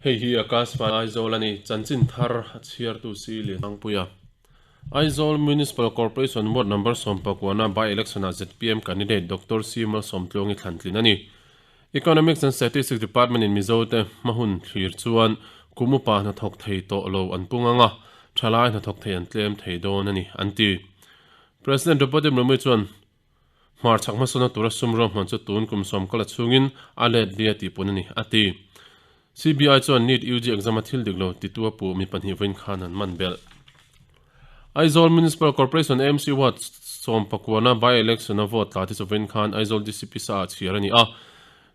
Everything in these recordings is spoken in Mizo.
Hei hi Akashvani Aizawl a ni, chanchin thar a chhiartu si Lianthangpuia. Aizawl Municipal Corporation Ward Number 19 by-election ah zpm candidate Doctor C Malsawmtluangi thlan tlin a ni. Economics and Statistics Department in Mizo te hma hun thlir chuan kum upa hnathawk thei tawh lo an pung ang a, thalai hnathawk thei an tlem thei dawn a ni, an ti. President Draupadi Murmu chuan hmarchhak hmasawna tura sum ruahman chu tun kum sawm kala chhungin a let lia tih pawn a ni, a ti. CBI chuan NEET UG exam a thil dik lo titu a puh mi pahnih vawiin khan an man belh. Aizawl Municipal Corporation AMC Ward 19 by-election a vote tla te chu vawiin khan Aizawl DCP sa ah chhiar a ni a.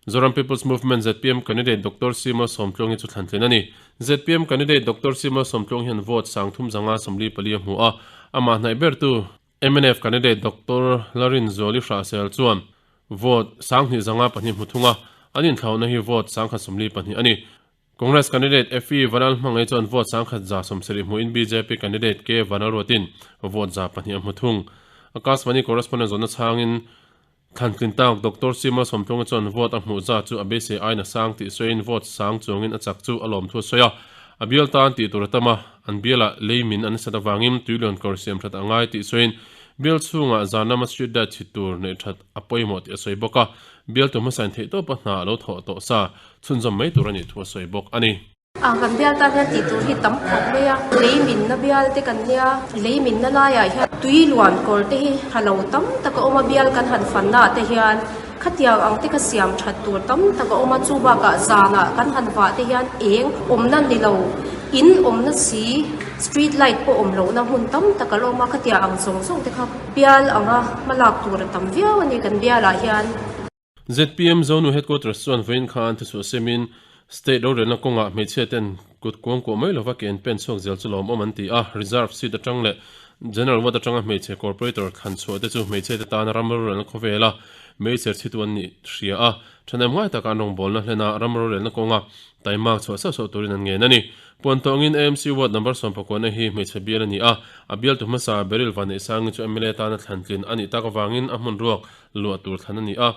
Zoram People's Movement, zpm, candidate Doctor Sima Sawmtluangi chu thlan tlin a ni. Zpm candidate Doctor Sima Sawmtluang hian vote 3454 a hmu a, amah hnaih bertu mnf candidate Doctor Larin Zuali Hrahsel chuan vote 2504 hmu thung a, an inthlauhna hi vote 1042 a ni. Congress candidate Effie Vanal Hmangaih chuan vote 1170 hmuin bjp candidate K Vanalruatin vote 2 a hmu thung. Akashvani correspondent zawhna chhangin thlan tlin tak Doctor Sima Sawmtlunga chuan vote a hmuh zat chu a beisei aiin a sang tih sawiin vote sang chuangin a chak chu a lawm thu a sawi a. A bial tan tih tur a tam a, an bialah lei min an sat avangin tuilian kawr siam that a ngai tih sawiin bial chhungah zan lama street light chhit tur neih that a pawimawh tih a sawi bawk a, bialtu hmasain theihtawpa hna a lo thawh tawh sa chhunzawm mai tur a nih thu a sawi bawk a ni. A kan bial tan hian tih tur hi tam khawp mai a, lei minna bial te kan nia, lei minna laiah hian tui luan kawr te hi tha lo tam tak a awm a, bial kan han fanna ah te hian Khatiang ang te ka siam that tur tam tak a awm a, chu bakah zanah kan han vah te hian eng awmna ni lo, in awmna si, street light pawh awm lohna hmun tam tak a la awm a, khatiang ang zawng zawng te kha bial anga hma lak tur a tam viau a ni kan bialah hian. Zpm Zonu Headquarters chuan vawiin khan thuchhuah semin State rorelna kawngah hmeichhia ten kut kuang kuah mai lova ke an pen chhuak zel chu lawmawm an ti a, Reserve seat atang leh General ward atanga hmeichhe corporator thlan chhuah te chu hmeichhe te tana ram rorelna khawvela meichher chhitu an nih hria a, thahnem ngai taka an rawngbawlna hlena ram rorelna kawnga taimak chhuah sauh sauh turin an ngen a ni. Puan tawngin AMC ward number 19 hi hmeichhe bial a ni a, a bialtu hmasa Beryl Vanneihsangi chu mla tana thlan tlin a nih tak avangin a hmun ruak luah tur thlan a ni a.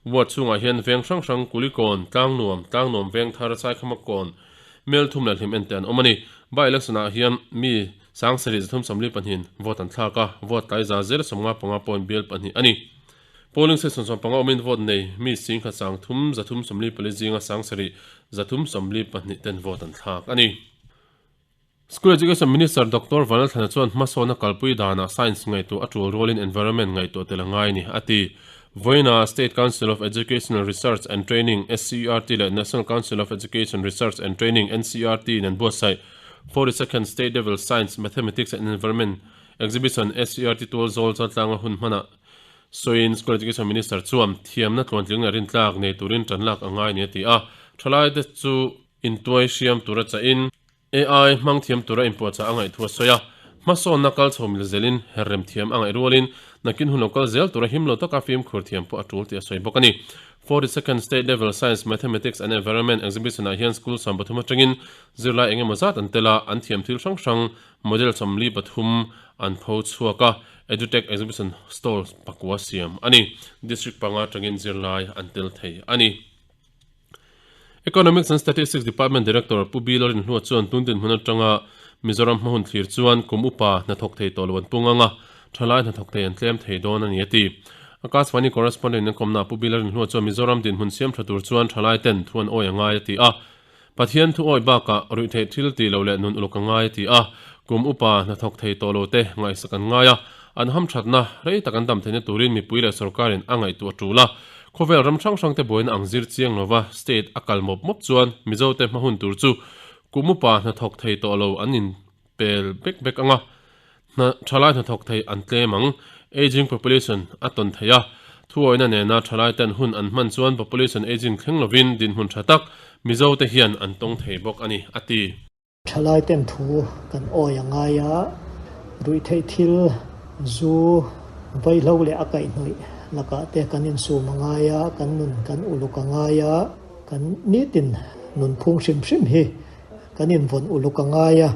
Ward chhungah hian veng hrang hrang Kulikawn, Tlangnuam, Tlangnuam veng thar, Saikhama kawn, Mel thum leh hlim ente an awm a ni. By election ah hian mi 7332 vote an thlak a, vote tlai za zel 55 point bial pahnih a ni. Polling station 15 awmin vote nei mi singkhat sang thum 344 zinga 7332 ten vote an thlak a ni. School Education Minister Doctor Vanlalthlana chuan hmasawnna kalpui danah Science ngaihtuah a tul rualin Environment ngaihtuah tel a ngai ni, a ti. Vawiina State Council of Educational Research and Training, SCERT, leh National Council of Education Research and Training, NCERT, in an buatsaih 42nd State Level Science, Mathematics and Environment Exhibition, SCERT tualzawl chaltlanga hun hmanah sawiin School Education Minister chuan thiamna tluantling leh rintlak nei turin tanlak a ngai ni a ti a. Thalaite chu intuai hriam tura chahin AI hmang thiam tura inpuahchah a ngaih thu a sawi a, hmasawnna kal chho mil zelin her rem thiam a ngaih rualin nakin hun lo kal zel tura him lo taka fimkhur thiam pawh a tul tih a sawi bawk a ni. 42nd State Level Science, Mathematics and Environment Exhibition ah hian school 13 atangin zirlai eng emaw zat an tel a, an thiam thil hrang hrang model 43 an pho chhuak a, Edutech Exhibition Stall pakua siam a ni. District panga atangin zirlai an tel thei a ni. Economics and Statistics Department Director Pu Bill Rinhlua chuan tun dinhmun atanga Mizoram hmahun thlir chuan kum upa hnathawk thei tawh lo an pung ang a, thalai hnathawk thei an tlem thei dawn a ni a ti. Akashvani Correspondent in a kawmna Pu Bill Rinhlua chuan Mizoram dinhmun siam tha tur chuan thalai ten thu an awi a ngai a ti a, Pathian thu awi bakah ruihtheih thil ti lo leh nun uluk a ngai a ti a, kum upa hnathawk thei tawh lo te ngaihsak an ngai a, an hamthatna rei tak an dam theihna turin mipui leh sorkarin a ngaihtuah a tul a. Khawvel ram hrang hrang te buaina ang zir chiang lova state a kal mawp mawp chuan Mizo te hma hun tur chu kum upa hnathawk thei tawh lo an in pel bek bek ang a, hna thalai hnathawk thei an tlem ang. Aging population a tawn thei a, thuawihna nena thalai ten hun an hman chuan population aging thleng lovin dinhmun tha tak Mizo te hian an tawng thei bawk a ni, a ti. Thalai ten thu kan awi a ngai a, ruihtheih thil, zu, vaihlo leh a kaihhnawih lakah te kan insum a ngai a, kan nun kan uluk a ngai a, kan nitin nunphung hrim hrim hi kan invawn uluk a ngai a,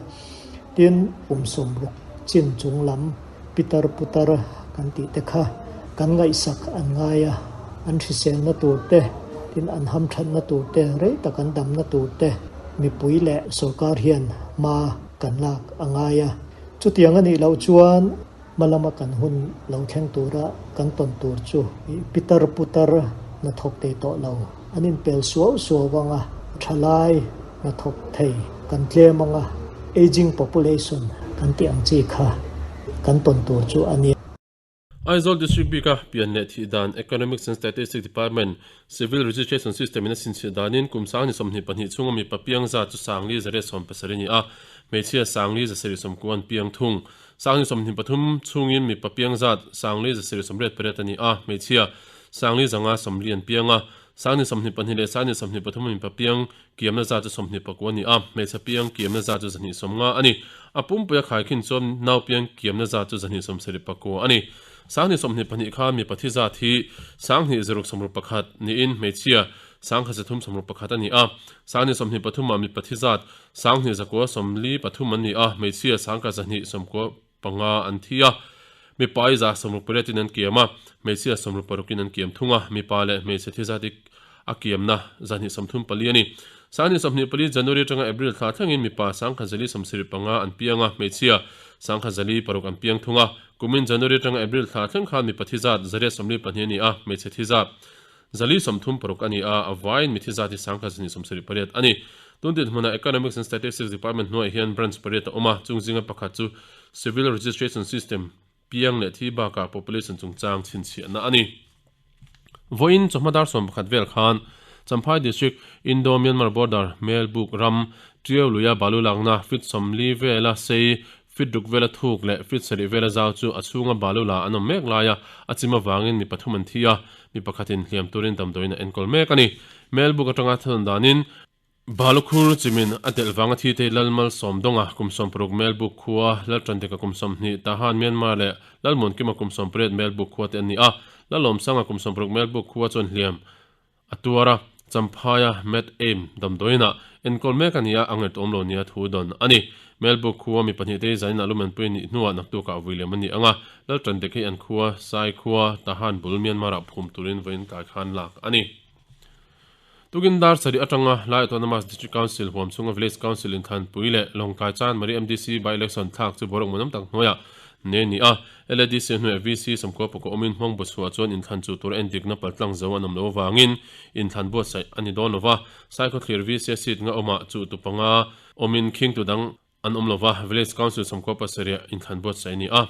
tin kum sawmruk chin chung lam pitar putar kan tih te kha kan ngaihsak an ngai a, an hriselna tur te, tin an hamthatna tur te, rei tak an damna tur te. mipui leh sorkar hian hma kan lak a ngai a. Chutiang a nih loh chuan hma lama kan hun lo thleng tura kan tawn tur chu pitar putar hnathawk thei tawh lo an inpel suau suau ang a, thalai hnathawk thei kan tlem ang a, ageing population kan tih ang chi kha kan tawn tur chu a ni. Aizawl District bika pian leh thih dan Economics and Statistics Department Civil Registration System in a chhinchhiah danin kum sangni 22 chhunga mipa piang zat chu sangli zariat 70 a ni a, hmeichhia sangli zasarih sawmkua an piang thung. Sangni 23 chhungin mipa piang zat sangli zasarih 88 a ni a, hmeichhia sangli zanga 40 an piang a. Sangni 22 leh sangni 23 mipa piang kiamna zat chu 29 a ni a, hmeichhe piang kiamna zat chu 250 a ni. A pumpui a khaikhin chuan nau piang kiamna zat chu 274 a ni. Sanghnih 22 khan mipa thi zat hi sanghnih zaruk sawmruk pakhat niin hmeichhia sangkhat zathum sawmruk pakhat a ni a. Sanghnih 23 ah mipa thi zat sanghnih zakua 43 an ni a, hmeichhia sangkhat zahnih sawmkua panga an thi a. Mipa i za 68 in an kiam a, hmeichhia 66 in an kiam thung a, mipa leh hmeichhe thi zat i a kiamna zahnih 34 a ni. Sanghnih 24 January atanga April thla thlengin mipa sangkhat zali 75 an piang a, hmeichhia sangkhat zali paruk an piang thung a. Kumin January atanga April thla thleng khan mipa thi zat zariat 42 a ni a, hmeichhe thi zat zali 36 a ni a, a vaiin mithi zat hi sangkhat zahnih 78 a ni. Tun dinhmunah Economics and Statistics Department hnuaiah hian branch pariat a awm a, chung zinga pakhat chu Civil Registration System piang leh thi bakah population chungchang chhinchhiahna a ni. Vawiin chawhma dar 11 vel khan Champhai District Indo-Myanmar Border Melbuk ram Tiau luia balu lakna feet 40 vela sei, feet ruk vela thuk leh feet sarih vela zau chu a chhunga balu la an awm mek laia a chim avangin mi pathum an thi a, mi pakhatin hliam turin damdawiin a enkawl mek a ni. Melbuk atanga thawn danin Balu khur chimin a delh vanga thi te Lalmal Sawmdawnga kum 60 Melbuk khua, Laltandika kum 20 Tahan Myanmar leh Lalmuankima kum 18 Melbuk khua te an ni a. Lalawmsanga kum 60 Melbuk khua chuan hliam a tuar a, Champhaia Med Aim damdawiinah enkawl mek a ni a, a nghet awm lo nia thu dawn a ni. Melbuk khua mi pahnih te hi zanin ah lumenpui nih hnuah naktukah vui lem a ni ang a, Laltandik hi an khua, Sai khua, Tahan bul Myanmar-ah phum turin vawiin kai khan lak a ni. Tukin dar sarih atanga Lai Autonomous District Council huam chhunga Village Council inthlanpui leh Lawngtlai Chanmari MDC by-election thlak chu boruak munam tak hnuaiah ne ni a. LADC hnuaiah VC sawmkua pakua awmin hmawng bu chhuah chuan inthlan chu tur endikna paltlang zo an awm loh avangin inthlan buatsaih a ni dawn lova. Saikhawthlir VC a seat nga awmah chu tu panga awmin khingtu dang an awm lova, Village Council sawmkua pasarih inthlan buatsaih a ni a.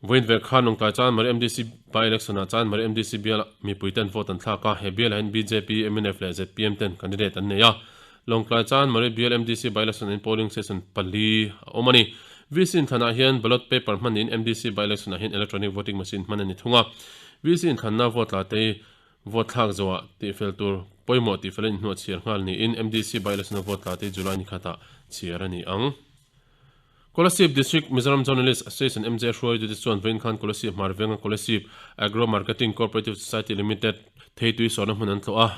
Vawiin vek khan Lawngtlai Chanmari MDC by-election ah Chanmari MDC bial mipui ten vote an thlak a, he bial ah hian bjp, mnf leh zpm ten candidate an nei a. Lawngtlai Chanmari bial MDC by-election ah hian polling station pali a awm a ni. VC inthlan ah hian ballot paper hman niin MDC by-election ah hian electronic voting machine hman a ni thung a. VC inthlanna vote la te hi vote thlak zawhah tihfel tur pawimawh tihfel a inhnuah chhiar nghal niin MDC by-election a vote la te hi July ni khatah chhiar a ni ang. Kolasib District Mizoram Journalist Association MJ hruaitute chuan vawiin khan Kolasib hmar venga Kolasib Agro Marketing Cooperative Society Limited theitui sawrna hmun an tlawh a.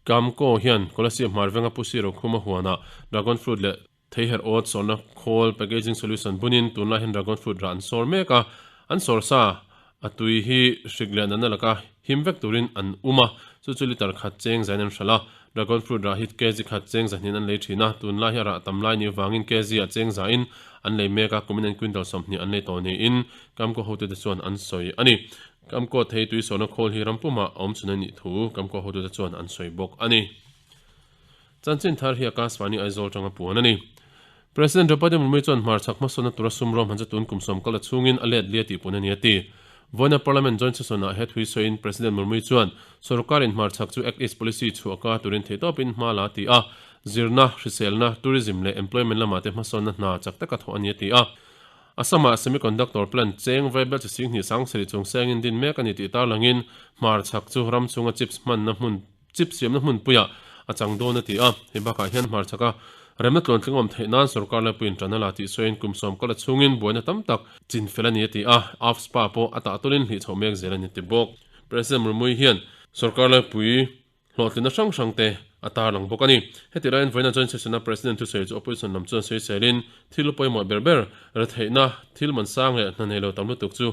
Kamko hian Kolasib hmar venga Pu Siro Khuma huanah Dragon Fruit leh theiherh awt sawrna khawl packaging solution bunin tunlai hian Dragon Fruit rah an sawr mek a, an sawr sa a tui hi hrik leh natna laka him vek turin an um a, chu chu litre khat cheng zain an hralh a, dragon fruit rah hi kg khat cheng zahnin an lei thin a, tunlai hi a rah tam lai ni vangin kg ah cheng zain an lei mek a, kumin an quintal 20 an lei tawh niin Kamkaw hotute chuan an sawi a ni. Kamkaw thei tui sawrna khawl hi ram pumah a awm chhun a nih thu Kamkaw hotute chuan an sawi bawk a ni. Chanchin thar hi Akashvani Aizawl tanga puan a ni. President Draupadi Murmu chuan hmarchhak hmasawnna tura sum rawm han chu tun kum sawm kal a chhungin a let lia tih pun a ni a ti. Vawiina Parliament Joint Session-ah he thui sawiin President Murmu chuan sorkarin hmarchhak chu Act East Policy chhuah ka turin theihtawpin hma la ti a, zirna, hriselna, tourism leh employment lamah te hmasawnna hna chak taka thawh a ni a ti a. Assam-ah semiconductor plant cheng vaibel chi sing hnih sang sarih chung sengin din mek a ni tih tarlangin hmarchhak chu ram chhunga chips hmanna hmun Chip siamna hmunpuiah a chang dawn a ti a, hei bakah hian hmarchhaka remna tluantling awm theih nan sorkar laipuiin ṭan a la tih sawiin kum sawm kal a chhungin buaina tam tak chin fel a ni a ti a, AFSPA pawh a tah tawlin hlih chhoh mek zel a ni ti bawk. President Murmui hian sorkar laipui hlawhtlinna hrang hrang te a tarlang bawk a ni. Heti laiin vawiina joint session-a President thusawi chu opposition lam chuan sawiselin thil pawimawh ber ber retheihna, thil man sang leh hna nei lo tam lutuk chu.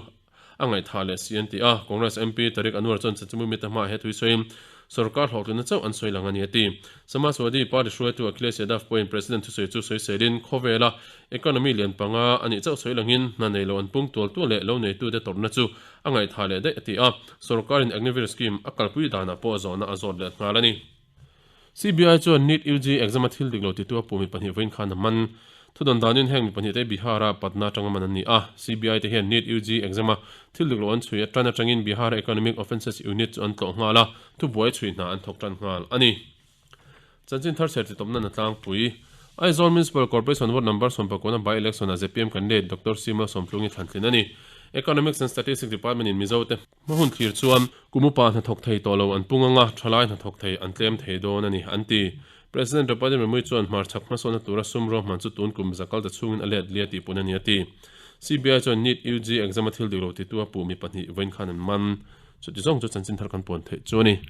a ngaihthah leh si an ti a. Congress MP Tariq Anwar chuan chanchinbu mite hmaah he thu sawiin sorkar hlawhtlinna chauh an sawi lang a ni a ti. Samajwadi Party hruaitu Akhilesh Yadav pawhin President thusawi chu sawiselin khawvela economy lian panga a nih chauh sawi langin hna nei lo an pung tual tual leh lo neitute tawrhna chu a ngaihthah leh daih a ti a. Sorkarin Agniveer scheme a kalpui danah pawh zawhna a zawt leh nghal a ni. CBI chuan NEET UG exam a thil dik lo titu a pumi pahnih vawiin khan a man. Thudawn danin heng mi pahnihte Bihar-a Patna atanga man an ni a. CBI te hian NEET UG exam a thil dik lo an chhui atan atangin Bihar-a Economic Offences Unit chu an tlawh nghal a, thubuai chhui hna an thawk tan nghal a ni. Chanchin thar chher titawpna na tlangpui. Aizawl Municipal Corporation Ward Number 19 by-election-ah zpm candidate Doctor Sima Sawmtlungi thlantlin a ni. Economics and Statistics Department-in Mizote. Hma hun thlir chuan kum upa hnathawk thei tawh lo an pung anga thalai hnathawk thei an tlem thei dawn a ni, an ti. President Draupadi Murmu chuan hmarchhak hmasawnna tura sum ruahman chu tun kum zakal ta chhungin a let lia tih pun a ni a ti. CBI chuan NEET UG exam a thil dik lo titu a puh mi pahnih vawiin khan an man. Chuti zawng chu chanchin thar kan puan theih chu a ni.